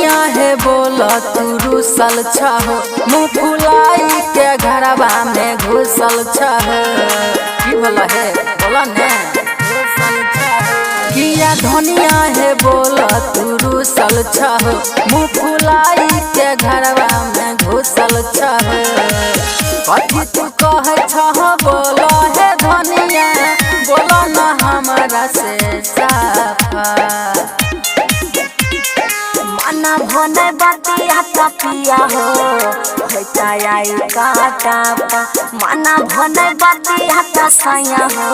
धनिया हे बोल तू रुसल छहो, मुँह फुलाई के घरवा में घुसल छहो। की बोला हे बोला ने किया धनिया हे बोल तू रुसल छहो, मुँह फुलाई के घरवा में घुसल छहो। कथी तू कहे छहो बोल हे धनिया, बोल न हमरा से साफा। मना भने बतिया तपिया हो होता आई काटापा। मना भने बतिया तसैया हो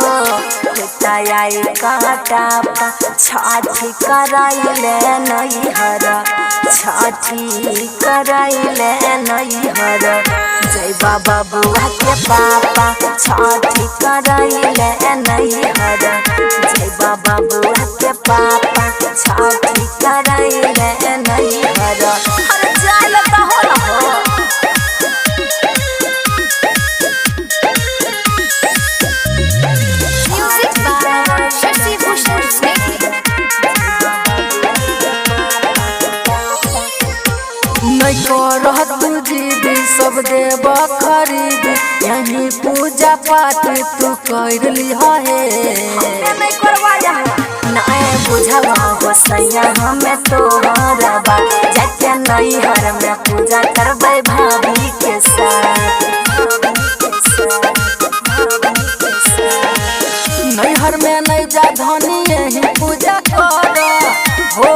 होता आई काटापा। छठी कराइले नैहर, छठी कराइले नैहर, जय बाबा बुआ के पापा। छठी कराइले नैहर, जय बाबा बुआ के पापा। छठी कराइले नैहर। अरे जाय त हो न हो। Music by Shashi Bhushan Snake. नहीं करह तू दीदी सब देब खरीद, यही पूजा पाठ तू कर लिह हे। नहीं करवाया नहीं बुझल हो सैया हमें तोहरा बा। जाके नैहर में पूजा करबै भाभी के साथ। नैहर में नहीं जा धनी यही पूजा कर, हो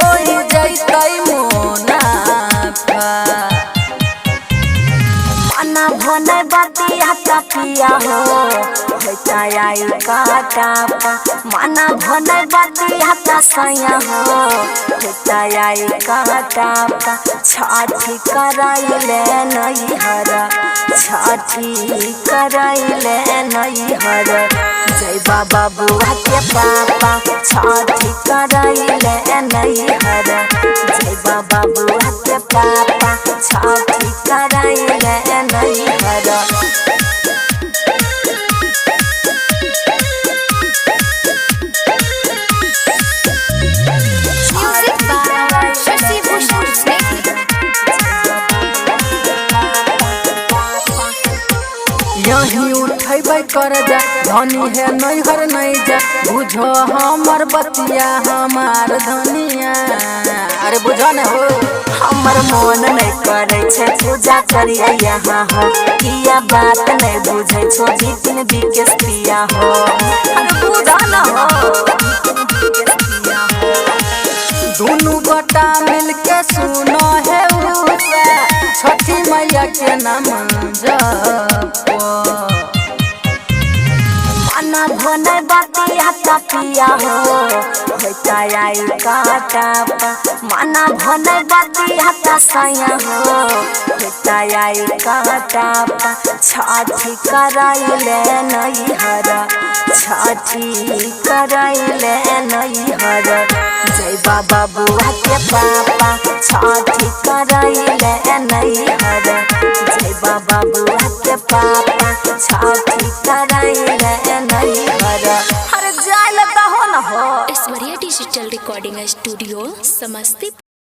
जैतै मुनाफा। मना भने बतिया तपिया हो होता आई काटापा। मना भने बतिया तसैया हो होता आई काटापा। छठी कराइले नैहर, छठी कराइले नैहर, जय बाबा बुआ के पापा। छठी कराइले नैहर, जय बाबा बुआ के पापा। छठी कराइले नैहर। Music by Shashi Bhushan Snake. यही उठैबै कर जा धनी हे नैहर नहीं जा, बुझो हमर बतिया हमार धनिया। अरे बुझो न हो। हमर मोन नहीं करे छे पूजा करिए यहाँ हो, किया बात नहीं बुझे छो जितिन विकेश पिया हो। अरे बुझा न हो। दुनू गोटा मिलके सुनो हे उषा, छठी मैया के नाम जपो। मना भने बतिया तपिया हो होता आई काटापा। मना भने बतिया तसैया हो होता आई काटापा। छठी कराइले नैहर, छठी कराइले नैहर, जय बाबा बुआ के पापा। छठी कराइले नैहर, जय बाबा बुआ के पापा। छठी कराइले नैहर। अरे जाय त हो न हो। Aishwarya digital recording studio Samastipur.